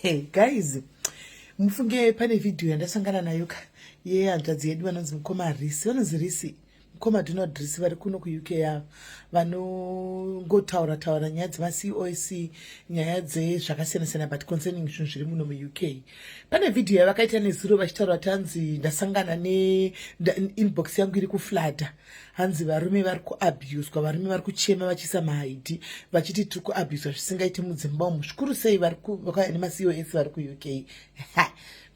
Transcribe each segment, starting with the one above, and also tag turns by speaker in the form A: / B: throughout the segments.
A: Hey guys, mufunge pane vhidhiyo yandasangana nayo ka yehanzvadzi yedu vanonzi mukoma Risi, vanonzi Risi, mukoma Donald Risi vari kuno kuUK yavo, vanongotaura taura nyaya dzemaCOC, nyaya dzezvakasiyana siyana, but concerning zvinhu zviri muno muUK. Pane vhidhiyo yavakaita nezuro vachitaura kuti hanzi ndasangana neinbox yangu iri kuflada, hanzi varume vari kuabuswa, varume vari kuchema vachiisa maID vachiti tiri kuabuswa zvisingaiti mudzimba umu, zvikuru sei vakauya nemaCOS vari kuUK.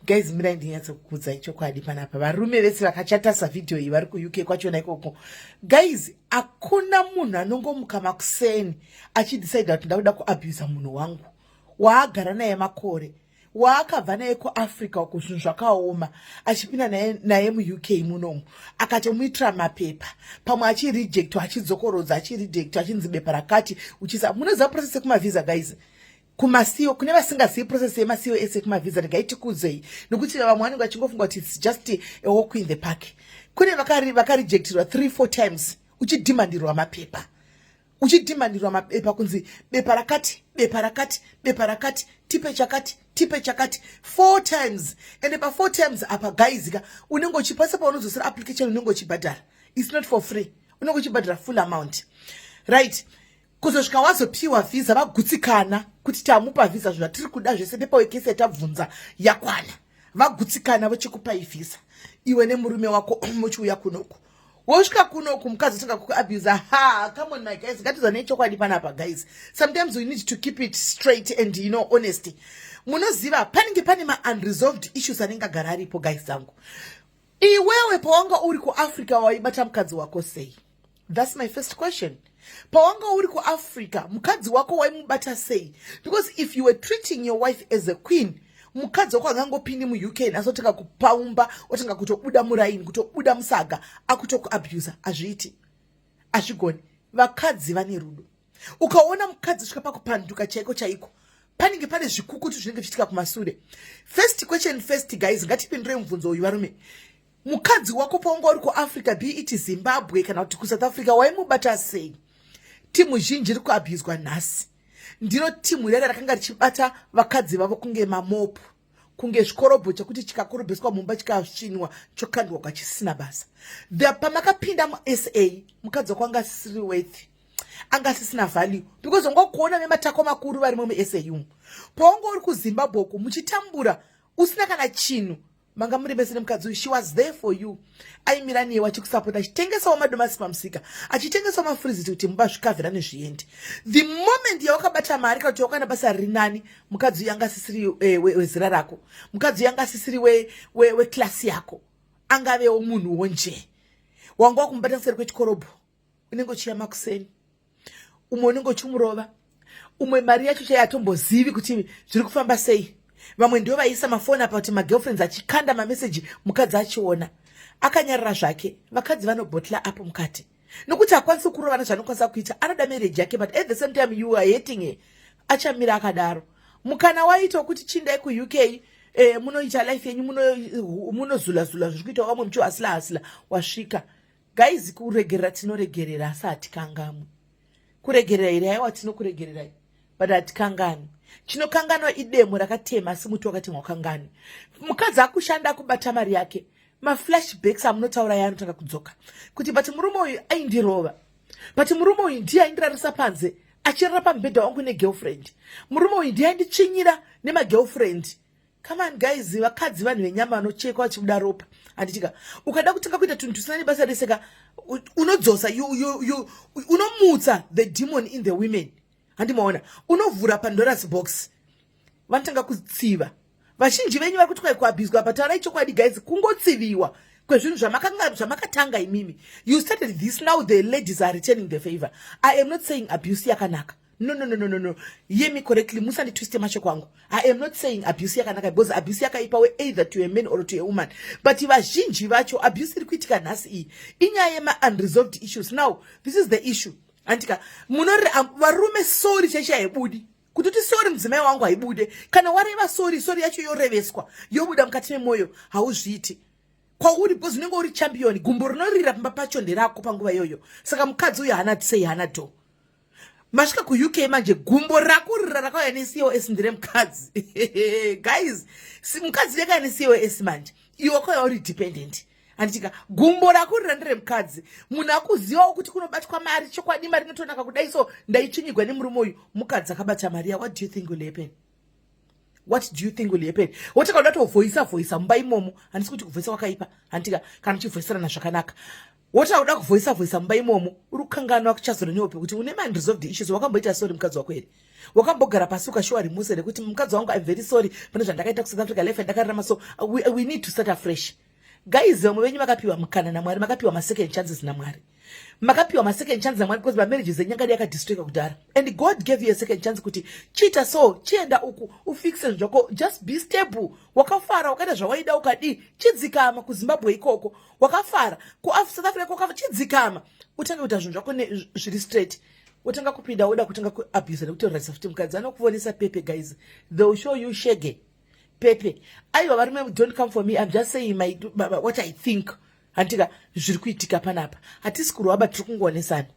A: Guys, mirai ndinyatso kukuudzai chokwadi panapa. Varume vese vakachatasa vhidhiyo iyi vari kuUK kwachona ikoko, guys, hakuna munhu anongomuka makuseni achidecida kuti ndakuda kuabusa munhu wangu waagara naye makore, waakabva naye kuAfrica uko zvinhu zvakaoma, achipinda naye muUK munomu, akatomuitira mapepa, pamwe achirejectwa, achidzokorodza, achirejectwa, achinzi bepa rakati uchisa. Munoziva process yekumavhisa, guys, kumasiyo. Kune vasingazivi process yemasiyo ese ekumavhisa, regai tikudzei, nokuti vamwe vanenge vachingofunga kuti it's just a walk in the park. Kune vakarejectirwa 3 4 times, uchidemandirwa mapepa, uchidemandirwa mapepa, kunzi bepa rakati, bepa rakati, bepa rakati, tipe chakati, tipe chakati, four times. Ende pafour times apa, guys ka, unenge uchipasa paunodzosera application, unenge uchibhadhara. It's not for free, unenge uchibhadhara full amount, right? Kuzosvika wazopiwa vhisa, vagutsikana kuti tamupa vhisa, zvatiri kuda zvese, paperwork yese yatabvunza yakwana, vagutsikana, vochikupai vhisa iwe nemurume wako, muchiuya kunoku. Wosvika kunoku, mukadzi otanga kukuabusa. Ha, come on, my guys, ngatizanei chokwadi panapa. Guys, sometimes we need to keep it straight and honesty. Munoziva panenge pane maunresolved issues anenge agara aripo, guys dzangu. Iwewe pawanga uri kuAfrica, waibata mukadzi wako sei? That's my first question. Pawanga uri kuAfrica, mukadzi wako waimubata sei? Because if you were treating your wife as a queen, mukadzi wako angangopindi muUK nhasi otanga kupaumba, otanga kutobuda muraini, kutobuda musaga, akutokuabusa. Hazviiti, hazvigoni. Vakadzi vane rudo. Ukaona mukadzi svika pakupanduka chaiko chaiko, panenge pane zvikukutu zvinenge zvichiitika kumasure. First question first, guys, ngatipindurei mubvunzo uyu. Varume, mukadzi wako paunga uri kuAfrica, be it Zimbabwe kana kuti kuSouth Africa, waimubata sei? Timu zhinji iri kuabhuzwa nhasi ndiro timu rera rakanga richibata vakadzi vavo kunge mamopu, kunge zvikorobho chekuti chikakorobheswa mumba, chikasvinwa, chokandwa kwachisina basa. Pamakapinda muSA, mukadzi wako anga asisiri worth, anga asisina value, because ungokuona vematako makuru varimo muSA umu. Paunga uri kuZimbabwe uku muchitambura, usina kana chinhu, manga muri mese nemukadzi uyu. She was there for you, aimira newe, achikusapota, achitengesawo madomasi pamusika, achitengesawo mafuriziti kuti mumba zvikavhera nezviendi. The moment yawakabata mari kana kuti wakana basa riri nani, mukadzi uyu anga asisiri wezera rako, mukadzi uyu anga asisiri weclass yako, angavewo munhuwo nje. Wanga wakumubata kuseri kwechikorobho, unenge uchiya makuseni, umwe unenge uchimurova, umwe mari yacho chai atombozivi kuti zviri kufamba sei. Vamwe ndio vaisa mafoni apa kuti magirlfriends achikanda mameseji, mukadzi achiona, akanyarara zvake. Vakadzi vanobhotla apo mukati nokuti hakwanisi kurova nezvaanokwanisa kuita. Anoda marriage yake, but at the same time you are hating her. Achamira akadaro. Mukana waita wekuti chindai kuUK, munoita life yenyu, munozulazula zviri kuita vamwe, muchihasila hasila, wasvika. Guys, kuregerera tinoregerera, asi hatikangamwi. Kuregerera here? Aiwa, tinokuregererai, but hatikanganwi. Chinokanganwa idemo rakatema, asi muti wakatemwa wakanganwi. Mukadzi akushanda, akubata mari yake, maflashbacks amunotaura yaanotanga kudzoka kuti, "But murume uyu aindirova, but murume uyu ndiye aindirarisa panze achirara pamubhedha wangu negirlfriend, murume uyu ndiye ainditsvinyira nemagirlfriend." Come on, guys, vakadzi vanhu venyama, vanochekwa vachibuda ropa, handitika? Ukada kutanga kuita tunhu tusina nebasa reseka, unodzosa, unomutsa the demon in the women, handimaona? Unovhura Pandora's box, vanotanga kutsiva. Vazhinji venyu vari kuti kwai kuabhizwa apa. Taurai chokwadi, guys, kungotsiviwa kwezvinhu zvamakatanga imimi. You started this, now the ladies are returning the favor. I am not saying abuse yakanaka. No, no, no, no, no, no, hear me correctly, musanditwiste mashoko angu. I am not saying abuse yakanaka, because abuse yakaipa we either to a man or to a woman. But vazhinji vacho, abuse iri kuitika nhasi iyi inyaya yema-unresolved issues. Now this is the issue, andika munorira varume, sorry chaicho haibudi. Kutoti sorry mudzimai wangu haibude. Kana wareva sorry, sorry yacho yoreveswa, yobuda mukati memwoyo, hauzviiti kwauri, because unenge uri champion. Gumbo rinorira pamba pacho nderako panguva iyoyo. Saka mukadzi uyu haana sei, haana do. Masvika kuUK manje, gumbo rakurira rakauya neCOS nderemukadzi. Guys, mukadzi yakauya neCOS manje, iwe wakauya uri dependent, handitika? Gumbo rakurira nderemukadzi. Munhu akuzivawo kuti kunobatwa mari chokwadi, mari inotonaka kudai. So ndaitsvinyigwa nemurume uyu, mukadzi akabata mari ya. What do you think will happen? What do you think will happen? Wotaka kuda tovhoisa vhoisa mumba imomo. Handisi kuti kuvhoisa kwakaipa, handitika? Kana uchivhoisirana zvakanaka, wotaka kuda kuvhoisa vhoisa mumba imomo, uri kukanganwa kuchazora nehope kuti une maunresolved issues. Wakamboita sorry mukadzi wako here? Wakambogara pasi ukashowa remorse rekuti, "Mukadzi wangu, I'm very sorry pane zvandakaita kuSouth Africa, life yandakararama, so we need to start afresh"? Guys, vamwe venyu makapiwa mukana naMwari, makapiwa masecond chances naMwari, makapiwa masecond chance naMwari because mamarriages enyu angadi akadestroyka kudhara, and God gave you a second chance kuti chiita so, chienda uku, ufixe zvako, just be stable. Wakafara, wakaita zvawaida, ukadii, chidzikama kuZimbabwe ikoko. Wakafara kuSouth Africa kwakafa, chidzikama, utange kuita zvinhu zvako zviri straight. Utanga kupinda, uda kutanga kuabusa nekuterrorisa futi mukadzi, anokuvonesa pepe. Guys, they will show you shege pepe. Aiwa varume, don't come for me, I'm just saying what I think, handika? Zviri kuitika panapa, hatisi kurwaba, tiri kungoonesana.